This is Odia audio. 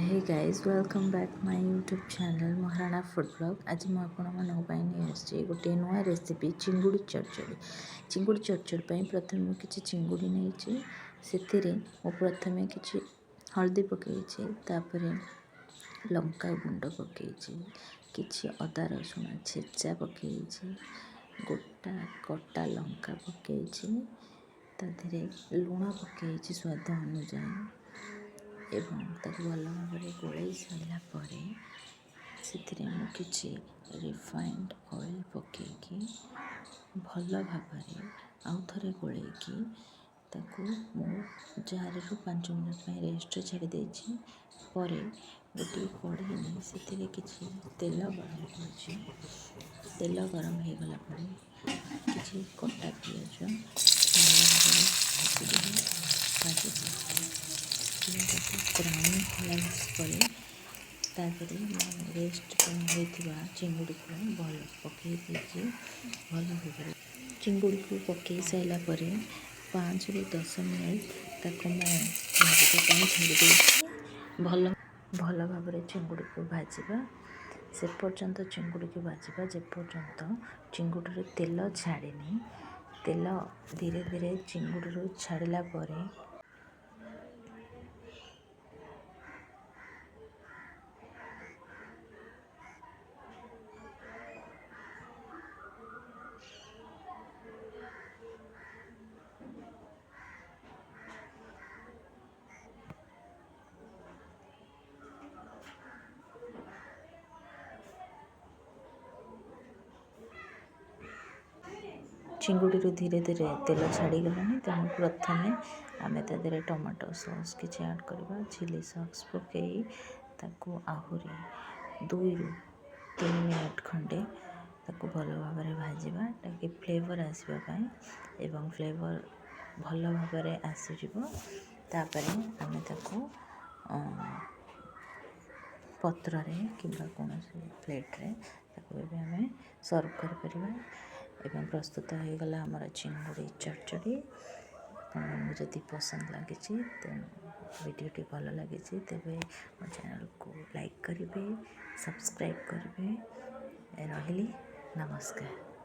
Hey guys, welcome back my YouTube channel Maharana food blog. ଆଜି ମୁଁ ଆପଣମାନଙ୍କ ପାଇଁ ନେଇ ଆସିଛି ଗୋଟିଏ ନୂଆ ରେସିପି, ଚିଙ୍ଗୁଡ଼ି ଚଡ଼ଚଡ଼ି। ଚିଙ୍ଗୁଡ଼ି ଚଡ଼ଚଡ଼ି ପାଇଁ ପ୍ରଥମେ ମୁଁ କିଛି ଚିଙ୍ଗୁଡ଼ି ନେଇଛି। ସେଥିରେ ମୁଁ ପ୍ରଥମେ କିଛି ହଳଦୀ ପକାଇଛି, ତାପରେ ଲଙ୍କା ଗୁଣ୍ଡ ପକାଇଛି, କିଛି ଅଦା ରସୁଣ ଛେଚା ପକାଇଛି, ଗୋଟା କଟା ଲଙ୍କା ପକାଇଛି, ତା ଦେହରେ ଲୁଣ ପକାଇଛି ସ୍ୱାଦ ଅନୁଯାୟୀ ଏବଂ ତାକୁ ଭଲ ଭାବରେ ଗୋଳେଇ ସାରିଲା ପରେ ସେଥିରେ ମୁଁ କିଛି ରିଫାଇଣ୍ଡ ଅଏଲ୍ ପକାଇକି ଭଲ ଭାବରେ ଆଉ ଥରେ ଗୋଳେଇକି ତାକୁ ମୁଁ 4ରୁ 5 ମିନିଟ୍ ପାଇଁ ରେଷ୍ଟରେ ଛାଡ଼ି ଦେଇଛି। ପରେ ଗୋଟିଏ କଢ଼େଇ ନେଇ ସେଥିରେ କିଛି ତେଲ ଗରମ କରୁଛି। ତେଲ ଗରମ ହେଇଗଲା ପରେ କିଛି କଟା ପିଆଜ ଭଲ ଭାବରେ ଭାଜିଦେବି। ଭାଜି ପିଆଜକୁ ବ୍ରାଉନ୍ ହେଲା ପରେ ତାପରେ ମୁଁ ରେଷ୍ଟ ହୋଇଥିବା ଚିଙ୍ଗୁଡ଼ିକୁ ଭଲ ପକାଇ ଦେଇକି ଭଲ ଭାବରେ ଚିଙ୍ଗୁଡ଼ିକୁ ପକାଇ ସାରିଲା ପରେ 5ରୁ 10 ମିନିଟ୍ ତାକୁ ମୁଁ ଭାଜିବା ପାଇଁ ଛାଡ଼ି ଦେଇଛି। ଭଲ ଭଲ ଭାବରେ ଚିଙ୍ଗୁଡ଼ିକୁ ଭାଜିବା, ସେ ପର୍ଯ୍ୟନ୍ତ ଚିଙ୍ଗୁଡ଼ିକୁ ଭାଜିବା ଯେପର୍ଯ୍ୟନ୍ତ ଚିଙ୍ଗୁଡ଼ିରୁ ତେଲ ଛାଡ଼ିନି। ତେଲ ଧୀରେ ଧୀରେ ଚିଙ୍ଗୁଡ଼ିରୁ ଛାଡ଼ିଲା ପରେ ଚିଙ୍ଗୁଡ଼ିରୁ ଧୀରେ ଧୀରେ ତେଲ ଛାଡ଼ିଗଲାଣି। ତେଣୁ ପ୍ରଥମେ ଆମେ ତା ଦେହରେ ଟମାଟୋ ସସ୍ କିଛି ଆଡ଼୍ କରିବା। ଚିଲି ସସ୍ ପକାଇ ତାକୁ ଆହୁରି 2ରୁ 3 ମିନିଟ୍ ଖଣ୍ଡେ ତାକୁ ଭଲ ଭାବରେ ଭାଜିବା, ତାକି ଫ୍ଲେଭର୍ ଆସିବା ପାଇଁ ଏବଂ ଫ୍ଲେଭର୍ ଭଲ ଭାବରେ ଆସିଯିବ। ତାପରେ ଆମେ ତାକୁ ପତ୍ରରେ କିମ୍ବା କୌଣସି ପ୍ଲେଟ୍ରେ ତାକୁ ଏବେ ଆମେ ସର୍ଭ କରିପାରିବା ଏବଂ ପ୍ରସ୍ତୁତ ହୋଇଗଲା ଆମର ଚିଙ୍ଗୁଡ଼ି ଚଡ଼ଚଡ଼ି। ଆପଣମାନଙ୍କୁ ଯଦି ପସନ୍ଦ ଲାଗିଛି, ତେଣୁ ଭିଡ଼ିଓଟି ଭଲ ଲାଗିଛି, ତେବେ ମୋ ଚ୍ୟାନେଲକୁ ଲାଇକ୍ କରିବେ, ସବସ୍କ୍ରାଇବ୍ କରିବେ। ରହିଲି, ନମସ୍କାର।